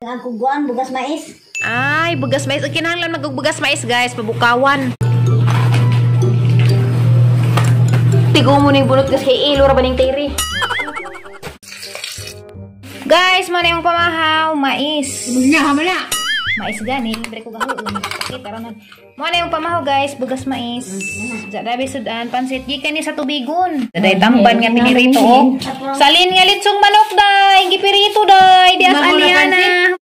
Ang kuguan, bugas mais. Ay, bugas mais. Kinahanglan magbugas mais, guys. Pabukawan. Tigo mo ning bunot, guys. Kay ilo ra ba ning tiri? Guys, mo na yung pamahaw. Mais. Mais gani. Libre ko gahuon. Okay, tara na. Mo na yung pamahaw, guys. Bugas mais. Dabi sudan. Pansit. Gikan ni sa tubigon. Daday tamban nga pinirito. Oh. Salin nga litsong manok, day. Gipirito, day. Dias aliana.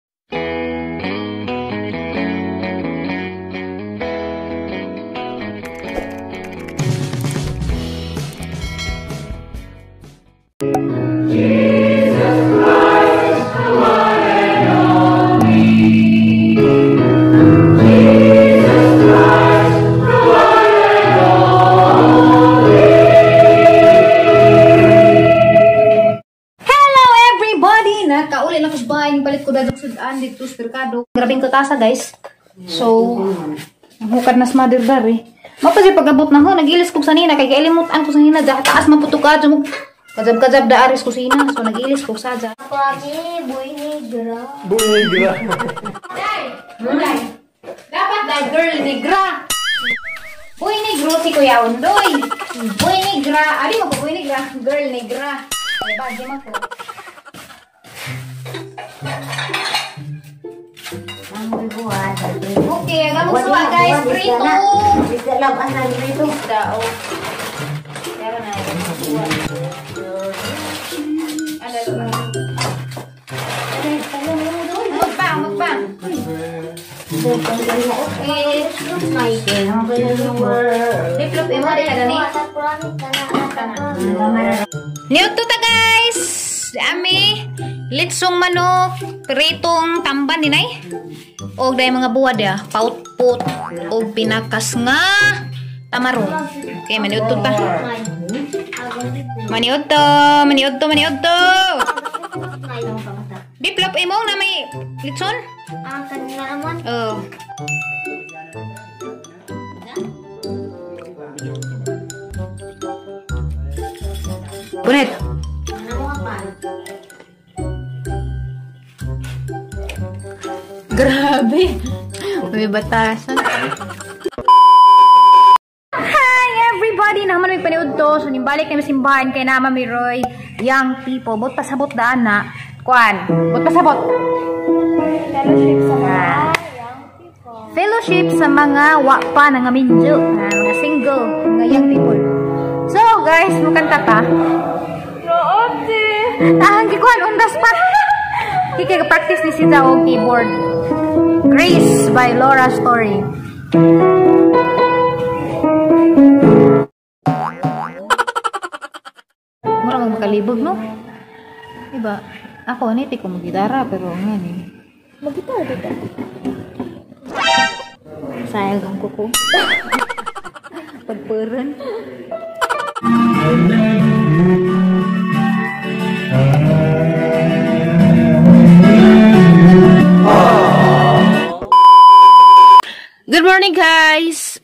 Dito sa merkado. Grabing kutasa, guys. So, hukad na sa mother dari. Mapasi pag-abot na ho, nag-ilis ko sanina kay kailimutan ko sanina da taas maputuka kajab-kajab da aris kusina. So nag-ilis ko sadya. Pagi boy negra. Boy negra. Day, day. Dapat day girl negra. Boy negro si Kuya Ondoy. Boy negra, ali mo ko boy negra, girl negra. Ay bagi mo ko. Okay, ang among suwa guys, prito. Prito. Dao. Pero na. Magpa, magpa. Okay. Develop imo din gani. Niudto ta guys. Ami litsong manok, pritong tamban dinay. Og day mga buwad ya, pautput og pinakas nga tamarong. Okay, maniudto ta. Maniudto, maniudto, maniudto. Develop imo na may litson? Ang kanina naman. Oh. Punet. Grabe. May batasan. Hi everybody! Naman may paniud to. So nimbalik na simbahan kay nama mi Roy. Young people. Bot pasabot daan na. Kuan. Bot pasabot. Fellowship sa mga young people. Fellowship sa mga wa pa nga minjo. Mga single. Mga young people. So guys, mukanta ta. No, ate. Ah, gikuan on the spot. Kiki practice ni sila og keyboard. Grace by Laura Story. Mura mag makalibog, no? Diba? Ako, niti ko magitara, pero nga ni. Magitara, diba? Sayang ang kuko. Pagpuran. Good morning, guys!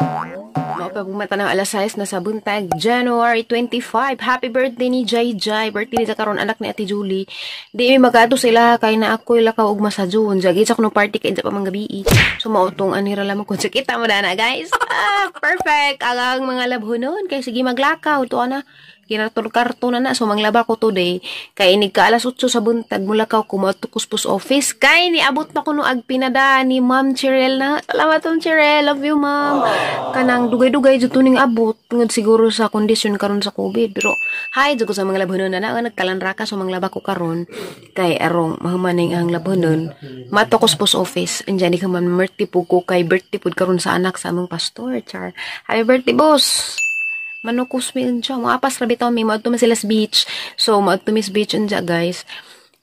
Mapagmata ng alas 6 na sa buntag, January 25. Happy birthday ni Jai Jai. Birthday ni karon anak ni Ate Julie. Di mi magato sila kay na ako'y lakaw og masajon. Jagi sa kuno party kay pa man gabi. So mautong anira lamang ko. Kita mo na guys. Ah, perfect. Ang mga labhonon kay sige maglakaw to ana. Kinatur-karto na na. So, manglaba ko today. Kay inig ka alas 8 sa buntag, mulakaw ko matukos post office. Kay niabot na ko no agpinada ni Ma'am Chirel na. Salamat, Ma'am Chirel. Love you, Ma'am. Kanang dugay-dugay dito ning abot. Tungod siguro sa kondisyon karon sa COVID. Pero, hi, dito sa mga labhonon na na. Nagkalanraka. So, manglaba ko karon. Kay arong mahumaning ang labhonon. Matukos post office. Andiyan di ka man birthday po ko kay birthday po karon sa anak sa among pastor. Char. Happy birthday, boss! Manukus mi unja. Maapas ra bitaw mi maadto man sila sa beach. So maadto mi sa beach unja, guys.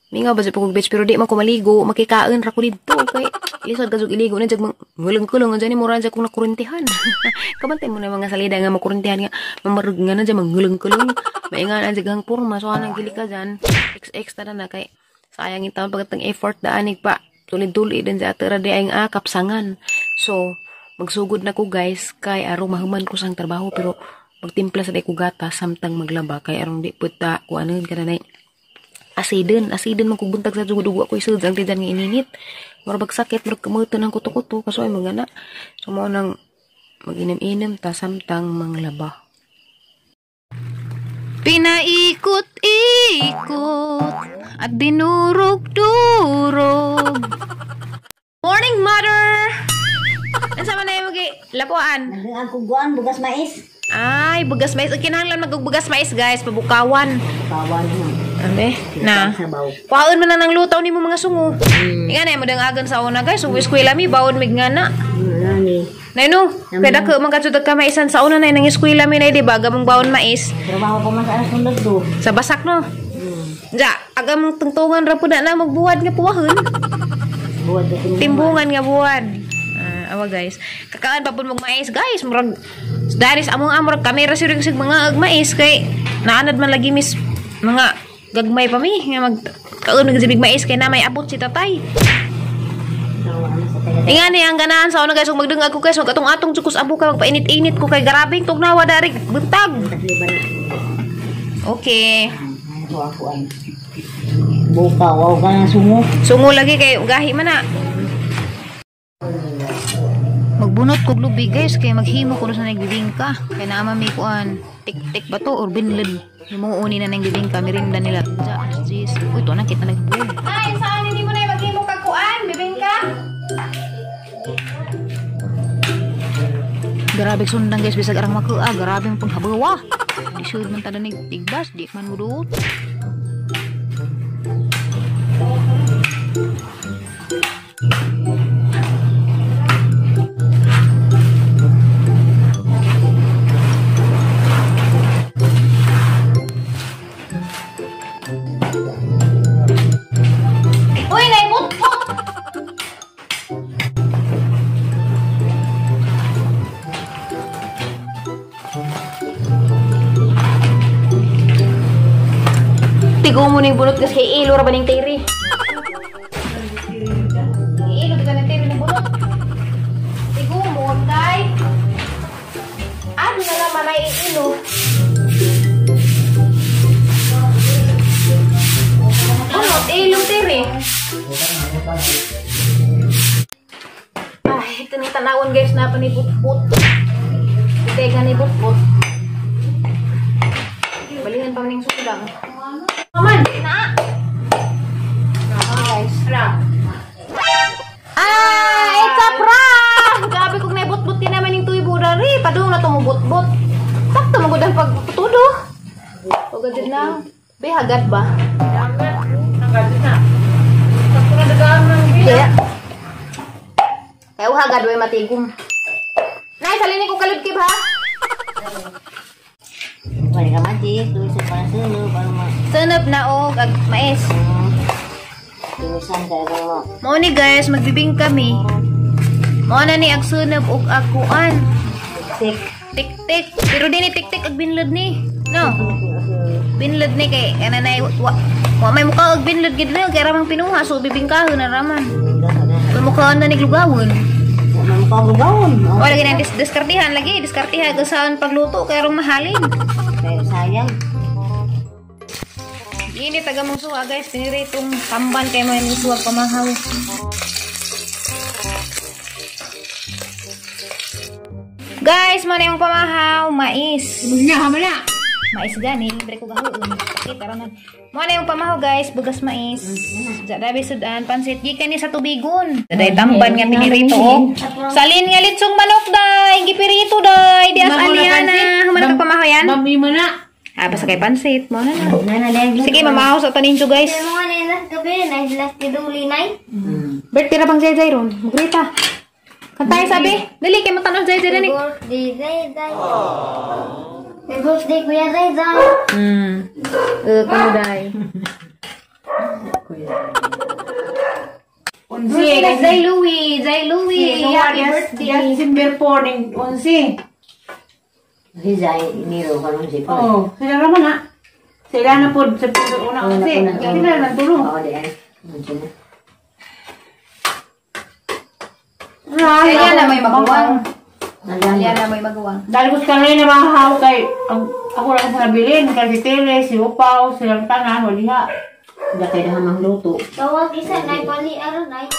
Mingaw ba sa pugog beach pero di man ko maligo, makikaon ra ko didto kay lisod ka jud iligo na jag ngulong-kulong unja ni mura jag kung nakurintihan. Kabantay mo na mga salida nga makurintihan nga mamarug nga na jag mangulong-kulong. Maingan ang jag hang porma so anang gili ka dyan. XX ta na kay sayang intawon pagkatang effort daanig pa. Tulid-tuli din sa ato ra di ay nga kapsangan. So magsugod na ko guys kay arong mahuman ko sang trabaho pero magtimpla sa day ko gata samtang maglaba kay arong di puta kuanon ka na. Asiden, asiden man kog buntag sa dugo-dugo ako isud ang tiyan nga ininit. Murag sakit, murag kamutan ang kuto-kuto kaso ay magana. So mao nang mag-inom-inom ta samtang manglaba. Pinaikot-ikot at dinurog-durog. Morning, mother! Ano man na yung lapuan? Ang kuguan, bugas mais. Ay, bugas mais. Ang kinahanglan magbugas mais, guys. Pabukawan. Bukawan na. Abe, na. Paon man na ng lutaw ni mo mga sungo. Ika na, mo sa una, guys. Uwi eskwela mi, baon mig nga na. Nay no, kaya dako man katsud ka maisan sa una na nang eskwela mi nay di ba gamong baon mais. Trabaho ko man sa alas 2. Sa basak no. Ja, agamong tungtungan ra pud na magbuwad nga puwahon. Buwad timbungan nga buwad. Awa guys. Kakaan pa pud mag mais guys, murag daris among amurag kamera siring sig mga ag mais kay naanad man lagi mis mga gagmay pa mi nga mag kaon mig mais kay na may abot si tatay. Ingani ang ganahan sa una guys, kung magdungag ko guys, magatong-atong jukos abo ka, magpainit-init ko kay garabing tugnawa dari buntag. Okay. Buka, wow ka na sungo. Sungo lagi kay gahi man na. Magbunot kog lubi guys, kay maghimo ko sa nagbibingka. Kay naa man mi kuan, tik-tik ba to or binlad. Himuuni na nang bibingka, merinda nila. Ja, jeez. Uy, to na kita nagbuo. Ay, saan hindi mo na maghimo kag kuan, bibingka? Grabe sundang guys, bisag arang makaa, grabe ang panghabawa. Di sud man tada nig tigbas, di man muduot. Uy, naibot-bot! Tigo mo ning bunot kasi kay ilo ra ba ning tiri? Ilo ka ng tiri ning bunot. Tigo mo kay ano na naman ay ilo. Bunot ilo tiri. Ay, ito ni tanawon guys na panibut-but. Teka ni but-but. Balihan pa ning sudang. Aman, na. Guys. Ah, it's a prank! Grabe kung naibot-bot din naman yung tuyo dari. Padung na tumubot-bot. Sakto mo gud ang pagtudo. Pagod na. Be hagat ba? Hagat na. Sakto na dagaan ng biya. Kaya hagad way matigom. Nay, salini ko kaludkib ha. Wala ka man, tulisan para sunod, para ma. Sunod na og ag mais. Tulisan ka mo. Mao ni guys, magbibing kami. Mao na ni ag sunod og akuan. Tik tik-tik. Pero di ni tik-tik ag binlod ni. No. Binlod ni kay kananay wa may mukha og binlod gid na kay ramang pinuha so bibingkahon na raman. Mukha na ni glugawon. Mukha glugawon. Wala lagi nang diskartihan lagi, diskartihan kung saan pagluto kay rong mahalin. Kay sayang. Ini taga mong suwa guys, piniritong tamban kay may suwa pamahaw. Guys, mo na yung pamahaw, mais. Mais gani, libre ko gahuon. Okay, tara na. Mo na yung pamahaw guys, bugas mais. Dabi sudan pansit gikan ni sa tubigon. Daday tamban nga pinirito oh. Salin nga litsong manok day, gipirito day, dias aliana. Human ka pamahaw yan? Mami mo na. Ah, basta kay pansit mo na na. Sige, mamahaw sa tanin guys. Birthday ra bang Jay-Jay ron? Magrita. Kantay sabi. Dali kay matanaw Jay-Jay dali. Birthday Jay-Jay. Birthday Kuya Jay-Jay. Kuya Day. Unsi. Jay Louie, Jay Louie. Happy birthday. December 4 ning unsi. Si Zay, Nero, kanon si Paul. Oh, sila raman ha. Sila na po sa una unsi. Sila na tulong. Oo, di ay. Unsi na. Kaya na may maguwang. Kaya na may maguwang. Dahil ko sa kanila na mahahaw kay ako lang sa nabilin, kay si Tere, si Upaw, silang tanan, waliha. Wala kay dahan magluto. Tawag isa nay pali aron nay.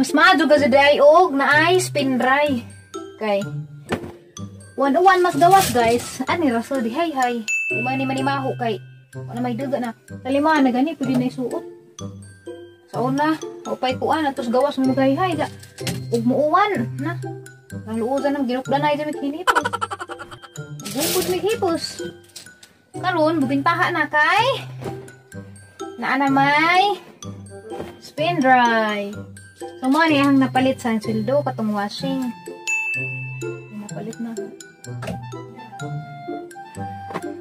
Mas maadyo ka sa day og na ay spin dry. Kay 101 mas gawas guys. Ani raso di hay hay. Di man ni manimaho kay wala may duga na. Talima na gani pwede na isuot. Sa una, upay kuan atos gawas mo maghay hay da. Ug muuwan na. Ang luosan ng ginukdan ay dami hinipos. Gugod mi hipos. Karon bubintaha na kay naa na may spin dry. So, mo ni ang napalit sa sweldo katong washing. Napalit na.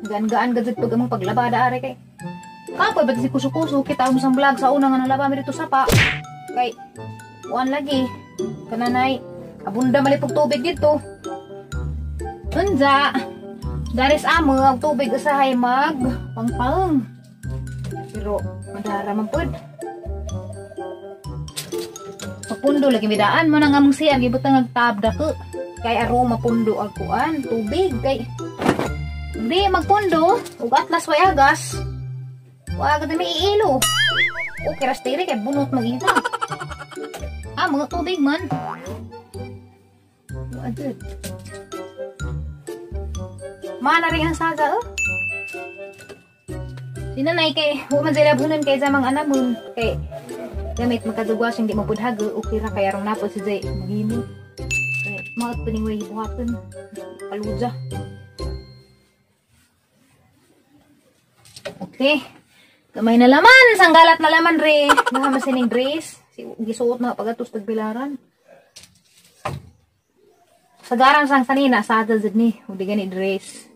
Gaan-gaan gud pag among paglabada are kay. Kapoy ba si kuso-kuso kita mo sang vlog sa una nga nalaba mi dito sapa. Kay kuan lagi kananay abunda malipog tubig dito. Unja daris amo ang tubig usahay mag pangpang. Pero madara man pud. Papundo lagi midaan mo nang among siya gibutang nagtab dako kay aroma pundo ag kuan tubig kay di magpundo ug atlas way agas wa gud may iilo okay ras tiri kay bunot magita amo tubig man wa jud mana ring ang saga oh sinanay kay wa man sila bunan kay sa mga anamon kay gamit magkadugwas hindi mapudhago okay ra kay arong napod si Jay maghimo kay maot pa ning way buhaton paluja. Okay, gamay na laman sanggalat na laman re naha man sining dress si gisuot na pagatos tagbilaran sagaran sang sanina sa jud ni udi gani dress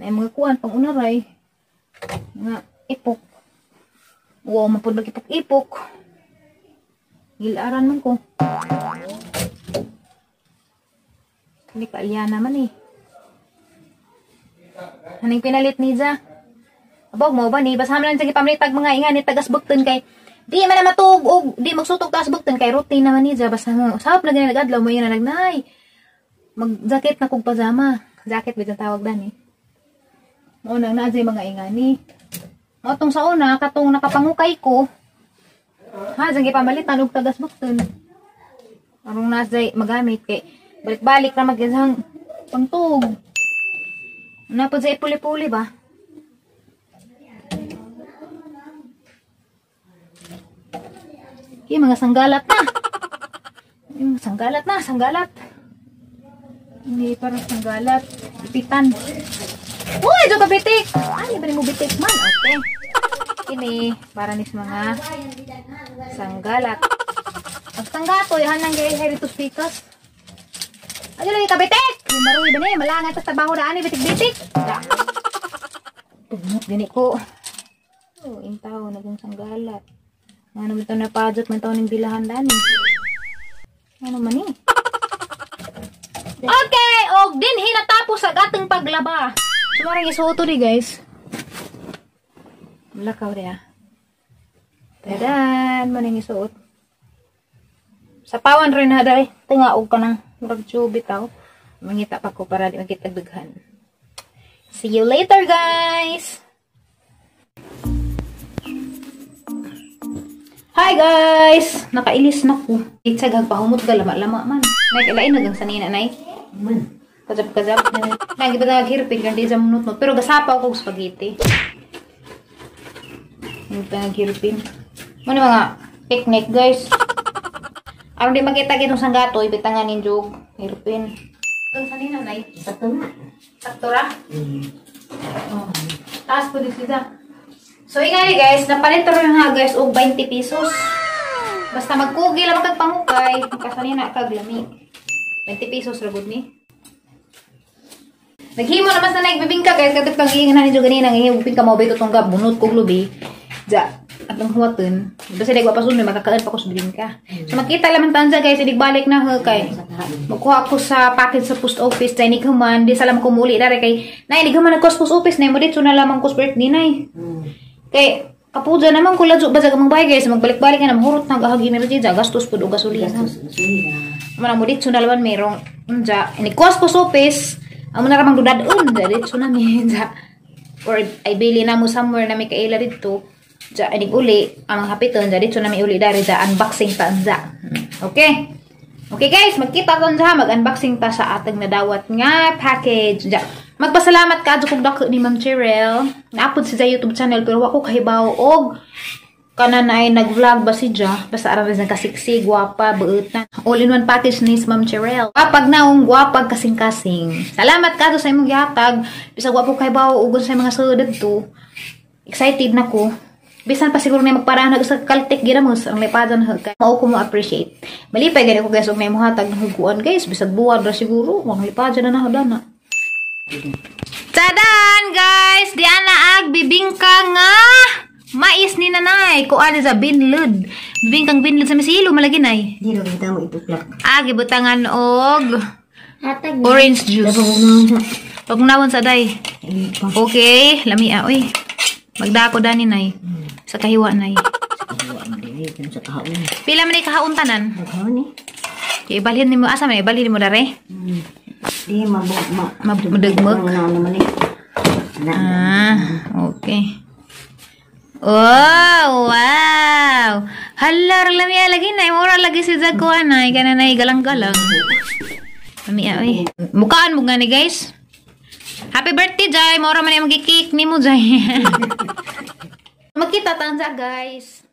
na mga kuan pang unaray mga ipok. Wow, mapud ipok-ipok. Gilaran man ko. Hindi pa alya naman eh. Anong pinalit ni Ja? Abog mo ba ni? Basta lang sige pamalitag mga ingan ni tagas bukton kay di man na matug og di magsutog taas bukton kay routine naman ni Ja. Basta mo usap na ganyan nagadlaw mo yun na nagnay. Mag-jacket na kog pajama. Jacket ba tawag dan eh. Mao nang naa jay mga ingani. Mao tong sa una katong nakapangukay ko. Ha, dyan gipamalitan og tagas bukton. Arong nasa magamit kay balik-balik na mag-isang pangtug. Napod sa ipuli-puli ba? Okay, mga sanggalat na. Yung sanggalat na, sanggalat. Hindi parang sanggalat. Ipitan. Uy, ito ka bitik! Ay, ba mo bitik man? Okay. Ini para nis mga sanggalat. Ang sanggato, yahan lang gay heritus pikas. Ano lagi kabitik? Yung maruy ba ni? Malangat sa trabaho daan ni bitik-bitik. Tugnot gani ko. Oh, intaw nagong sanggalat. Ano man ito na pajot man taon ng bilahan daan eh. Ano man eh? Okay, og dinhi natapos ang atong paglaba. So marang isuoto ni guys. Lakaw rin ah. Tadan mo nang isuot. Sa pawan rin na dahil. Tingaog ka ng murag tube bitaw. Mangita pa ko para di magkita daghan. See you later guys! Hi guys! Nakailis na ko. Itsag hagpahumot ka lama-lama man. Nay, kailain nagang sanina nay. Man. Kajab-kajab. Nay, iba naghirpin kandi sa munot-not. Pero gasapaw ko spaghetti. Yung naghirpin. Muna mga picnic guys. Aron di makita kitong sanggato, ibitangan ninyo hirpin. Ang sanina nay. Sakto na. Sakto ra? Oh. Taas po dito sila. So ingani guys, napalit ro nga guys og 20 pesos. Basta magkugi lang kag pangukay, makasanina kag lami. 20 pesos ra gud ni. Naghimo naman sa nagbibingka guys, katong pag-iingan ninyo ganina, ngihimo bingka mo bito tong bunot kog lubi. Ja. Atong huwaton. Basta di ko pa sunod, makakaon pa ko sa bibingka. So makita lamang tanza guys, inig balik na ho kay. Magkuha ko sa package sa post office, dahil human, di sa lamang kumuli dara kay, nay, hindi human nagkos post office, nay, mo dito na lamang kos birthday, nay. Kay, kapuja naman ko ladyo ba sa kamang bahay guys, magbalik-balik na, mahurot na agahag energy, dya, gastos po do gasolina. Manang mo dito na laman merong, unja, ini kos post office, amo na ramang dudadon, dya, dito na mi, dya. Or ay bili na mo somewhere na may kaila dito. Dya, inig uli, ang hapiton, dya, dito na may uli dari, dya, unboxing ta, dya. Okay? Okay guys, magkita ta dya, mag-unboxing ta sa atong nadawat nga package. Dya. Magpasalamat ka kog dako ni Ma'am Cheryl. Naapod si sa YouTube channel pero wako kahibaw og kanan ay nag-vlog ba si Ja. Basta aram rin kasiksi, gwapa, buot na. All in one package ni Ma'am Cheryl. Kapag naong gwapag kasing-kasing. Salamat ka sa imong gihatag. Bisag wapo kahibaw og sa mga sulod didto. Excited na ko. Bisan pa siguro na magparaan nag sa kaltik ginamos ang lipadan ha kay mao ko mo appreciate. Malipay gani ko guys og may mohatag ng huguan guys bisag buwan ra siguro mga lipadan na na. Tadan guys, di ana ag bibingka nga mais ni nanay. Kuan sa binlud. Bibingkang binlud sa misilo malagi nay. Di ra kita mo ituklak. Ah, gibutangan og Hatag. Orange juice. Pagunawon sa day. Okay, lami ah, oy. Magdako dani nay. Sa kahiwa nay. Sa kahaon. Pila man ni kahaon tanan? Kahaon eh. Kay ibalhin nimo asa man ibalhin nimo dare? Di mabog ma. Madugmog? Ano naman eh. Na. Ah, okay. Oh, wow. Hala, lami lagi na. Mura lagi si Zago anay kana nay galang-galang. Lami ah, oy. Mukaan mo gani guys. Happy birthday, Jai. Mura man yung magki-cake nimo, Jai. Magkita tansa, guys.